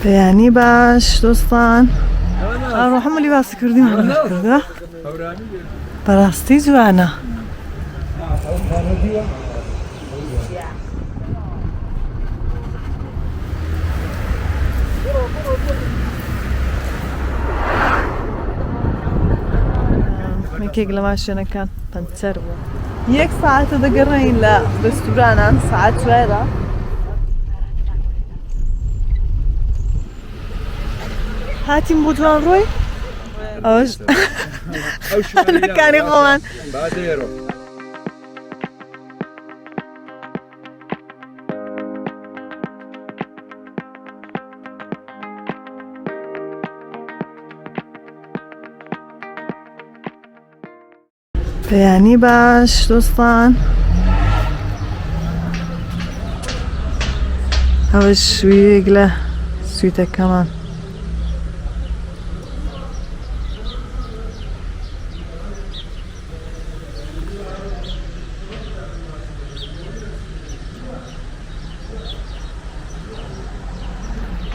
بەیانی باش دۆستان. ئەڕۆ هەموو لیباسی کوردیمان لەبەر کردووە. بەڕاستی جوانە. یەکێک لە ماشێنەکان پەنچەر بووە. یەک ساعەتە دەگەڕێین لە ڕێستورانان ساعەت چوارە. هاتین بۆ جوان ڕۆی ئەوەش خانەکانی خۆمان. بەیانی باش دۆستان ئەوە شوویەک لە سویتەکەمان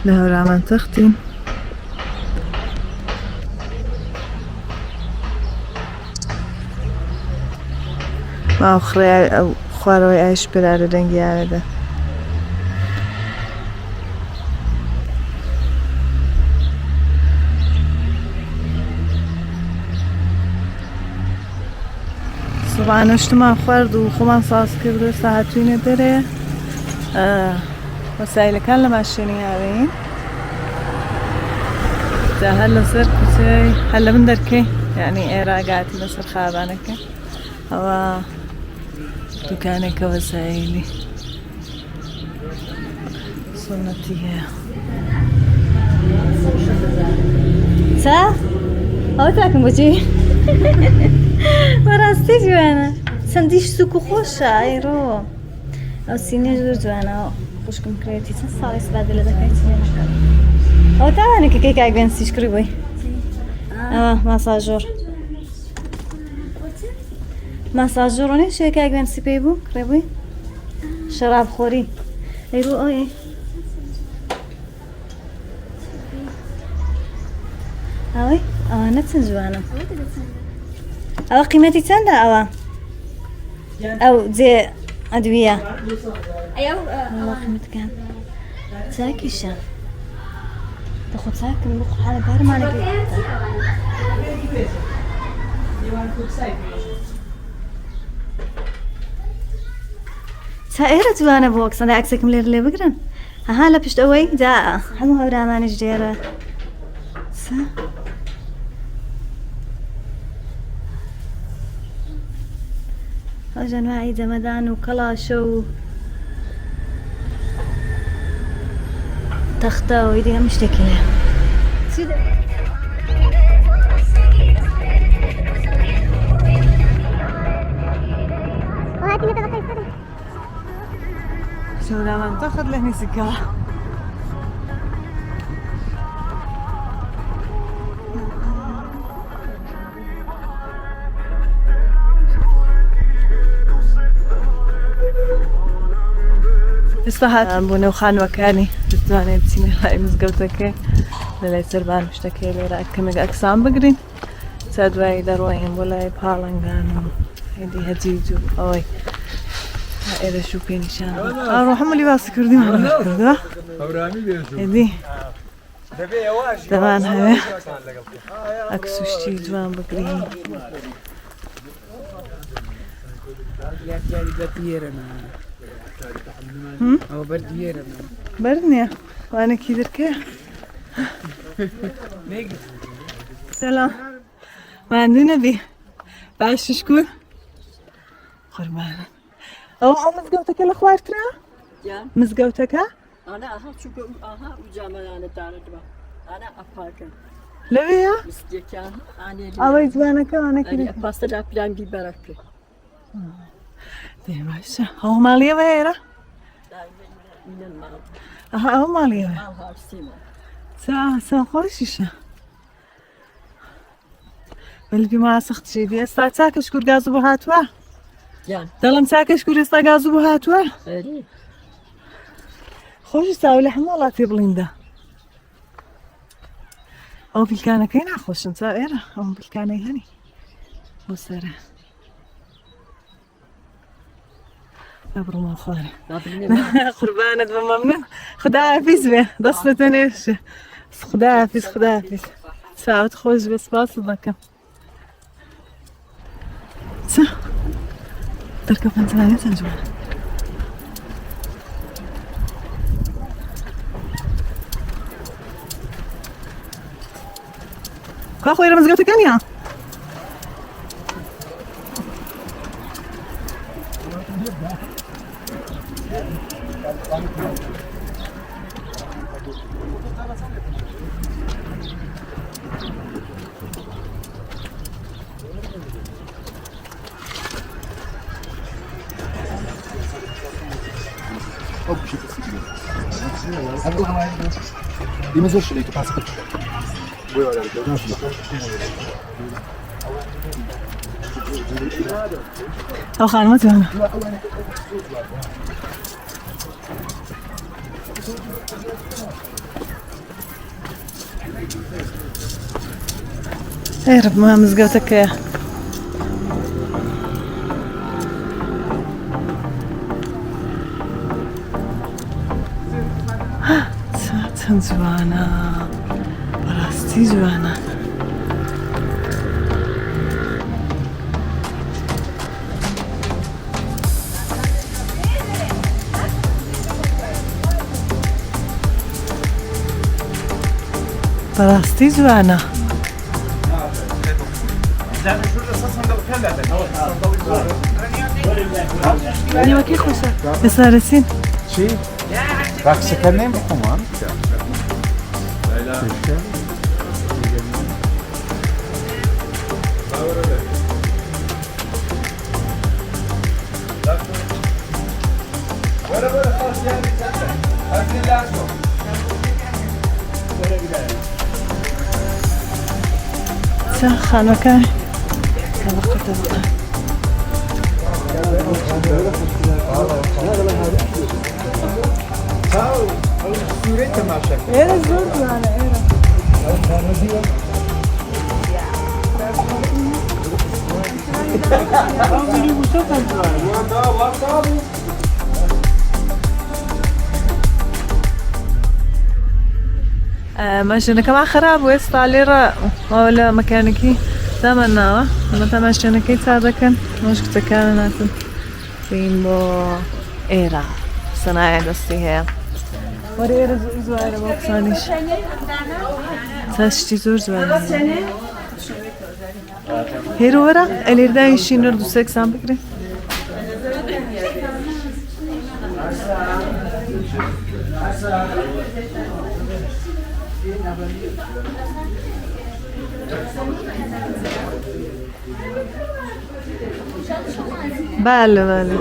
لە هەورامان تەختین. ماوخڕێ ئەو خوارەوەی ئایش پێرارە دەنگی ئاوێدە. سوبانە شتمان خوارد و خۆمان ساز کرد و ساهاتوینە دەرێ وەسایلەکان لە ماشێنی هاوین جا هەر لەسەر کوچەی هەر لە من دەرکەی یعنی ئێرە گاتی لەسەر خابانەکە ئەوە دوکانێکە وەسایلی سنەتی هەیە سا ئەوە تاکم بۆچی بەڕاستی جوانە چەندیش سوک و خۆشە ئەیڕۆ ئەو سینەش زۆر جوانە خوشکم کرێتی چەند ساڵی استفادە لە دەکەیت ئەوە تاوانێکە کەی کاک بێنسیش کڕی بووی ئەوە ماساژۆر ماساژۆر ڕۆنێ شێ کاک بێنسی پێی بوو کڕێ بووی شەراب خۆری ئەیڕۆ ئەوێ ئەوەی ئەوانە چەند جوانە ئەوە قیمەتی چەندە ئەوە ئەو جێ ئەدویە قیمەتەکان چاکیشە دەخۆ چاکم بۆ قحالە بارمانەکەی تا ئێرە جوانە بۆ ئەکسەندە ئەکسێکم لێر لێ بگرن ئەها لە پشت ئەوەی جا هەموو هەورامانیش دێرە سا ئەو ژەنوایی جەمەدان و کەڵاشە و تەختە و ئیدی هەموو شتێکی هەیە شەورامان تەخت لە نزیکەوە. ئێستا هاتم بۆ نێو خانووەکانی دەتوانێت بچینە لای مزگەوتەکە لە لای سەربان شتەکەی لێرە کەمێک ئەکسان بگرین تا دوایی دەڕۆین بۆ لای پاڵنگان و هێدی هەجیج و ئەوەی ئێرە شو پێ نیشان ئەڕۆ هەموو لیباسی کوردیمان لەبەر کردووە هێدی دەمان هەوێ ئەکس و شتی جوان بگرین بەرد نییە وانێکی درکەیە سلام ماندوو نەبی باش شکور قوربانە ئەو ئەو مزگەوتەکە لە خوارترا مزگەوتەکە لەوەیە ئەوەی جوانەکە وانەکە باشە ئەو ماڵیەوە ئێرە ئەها ئەو ماڵیەوە سا خۆشیشە بەلبی ما سەخت شێدی ئێستا چاکە شکور گاز بۆ هاتووە دەڵم چاکە شکور ئێستا گاز بۆ هاتووە خۆشی چاو لە هەموو وڵاتی بڵیندا. ئەو بیلکانەکەی ناخۆشن چاو ئێرە ئەو بیلکانەی هەنی بۆ سەرە بڕۆمە خوارێ قوربانت بە مەمنون خدا حافیز بێ دەست لە تەنێشێ خدا حافیز خدا حافیز ساعت خۆش بێ سپاست دەکەم چ دەرکە پەنجەرانە چەند جوانە کوا خۆی لە مزگەوتەکە نییە؟ ئێمە زۆر شلەی تو پاس ئەو خانمە جوانە ئەی ڕب ما مزگەوتەکەیە چەند جوانە بەڕاستی جوانە بەڕاستی جوانە. نیوەکەی خۆشە ئێستا رەسین چی؟ راکسەکە نیم بخۆمان چا خانوەکە تەبقە تەبقە ئێرە زۆر جوانە ئێرە ماشینەکەمان خراپ بوو ئێستا لێرە لە مەکانێکی دامان ناوە ئەمە تا ماشینەکەی چا دەکەن مۆش کچەکانە ناتن بین بۆ ئێرە سەنایە دەستی هەیە وەرە ئێرە زۆر جوانە بۆ قسانیش تا شتی زۆر جوانە هێرە وەرە ئەلێردایشی نرد و سێکسان بکرێ بله بله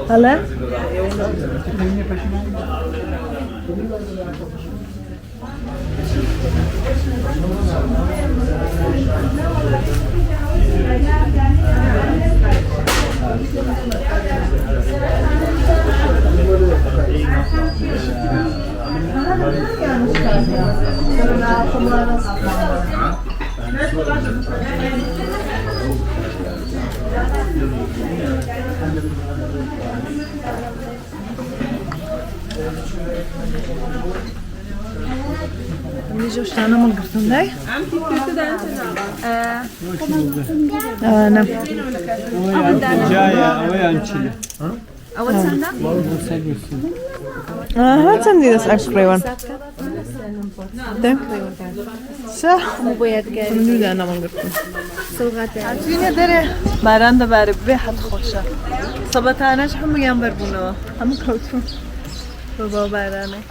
بەڵێ منیش ئەو شتانە مەڵگرتم دای ئەوانە ئەها چەندی دەست ئەم کڕێوان دوو مەڵگرتم هاتوینە دەرێ باران دەبارێ بێ حەد خۆشە سەبەتانەش هەموویان بەربوونەوە هەموو کەوتون بە باو بارانێ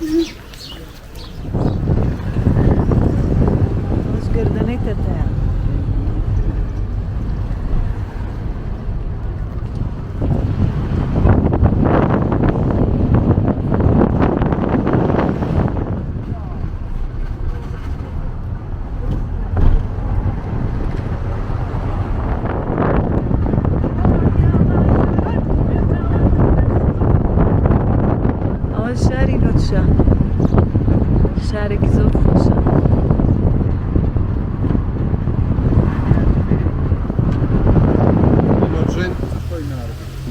گردنەی تەتەیە خۆشە شارێکی زۆر خۆشە.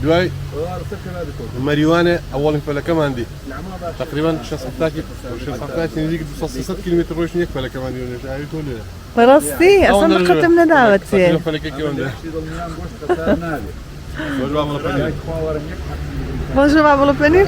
دوای مەریوانێ ئەوەڵین پەلەکەمان دی تقریبا 670 نزیک 200 کیلومتر ڕۆیشتن یەک پەلەکەمان دی ئاوی تۆ لێرە بەڕاستی ئەسڵ دقەتم نەداوەتێ پەلەکەکی ئەوەندە بۆژە بابڵە پەنیر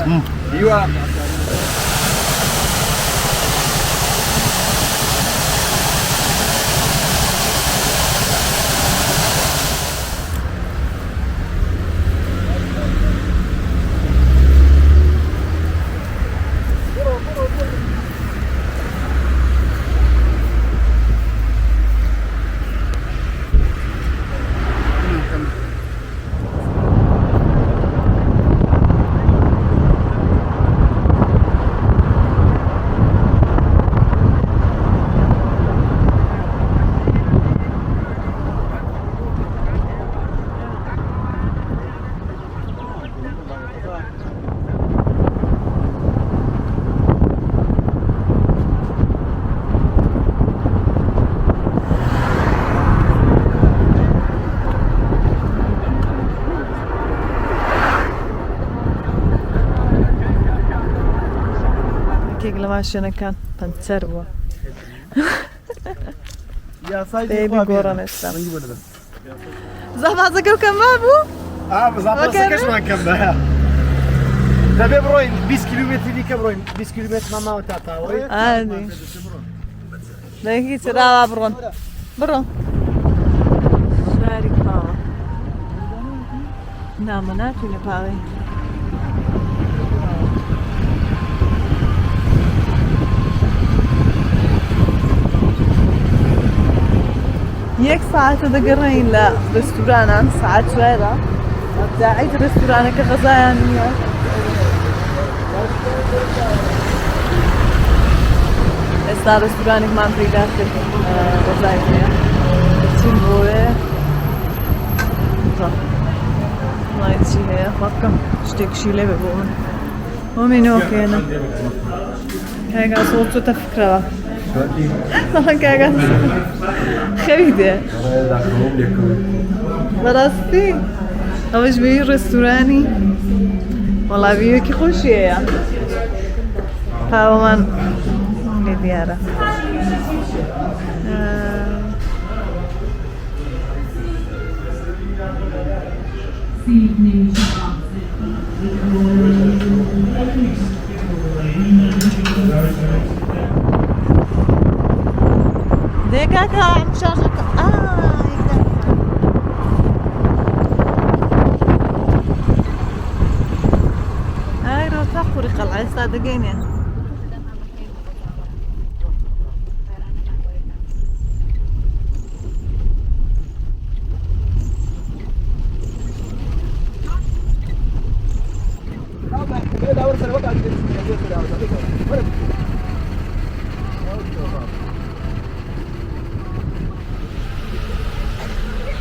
یەکێک لە ماشێنەکان پەنچەر بووە. بێبی گۆڕان ئێستا. زەبازەکە کەم مابوو؟ زەبازەکەشمان کەم بە. دەبێ بڕۆین 20 کیلومتری دیکە بڕۆین 20 کیلومترمان ماوە تا پاوەی. ئادی. دەنگی چراوا بڕۆن. بڕۆ. شاری پاوە. نامە ناتوینە پاوەی. یەک ساعتە دەگەڕێین لە ڕێستورانان ساعت چوارە داعیت ڕێستورانەکە غەزایان نییە ئێستا ڕێستورانێکمان پەیدا کرد غەزای هەیە چین بۆێ وڵای چی هەیە خوا بکەم شتێکشی لێ بێ بۆ من بۆ مینۆکێنە کاگا زۆر چۆتە فکرەوە کاگا خەوی دێ بەڕاستی ئەوەش بێی ڕێستورانی وەڵا ویوێکی خۆشی هەیە پاوەمان لێ دیارە دێ کاکە ئەم شاژەکە ئای ئای ڕۆ تا قوڕی قەڵا ئێستا دەگەینێ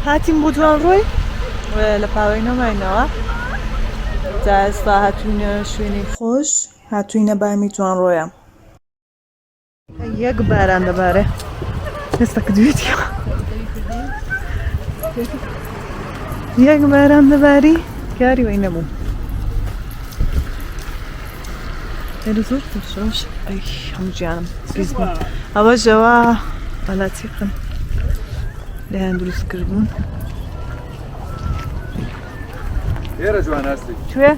هاتین بۆ جوان ڕۆی لە پاوەی نەماینەوە تا ئێستا هاتوینە شوێنی خۆش هاتوینە بامی جوان ڕۆیە یەک باران دەبارێ ئێستا کردوێتی یەک باران دەباری کاری وەی نەبوو ئێرە زۆر خۆشەش ئەی هەموو گیانم پیس بوو ئەوە ژەوە بەلاچیقن لێیان دروست کردبوون ئێرە جوان هەستی کوێ؟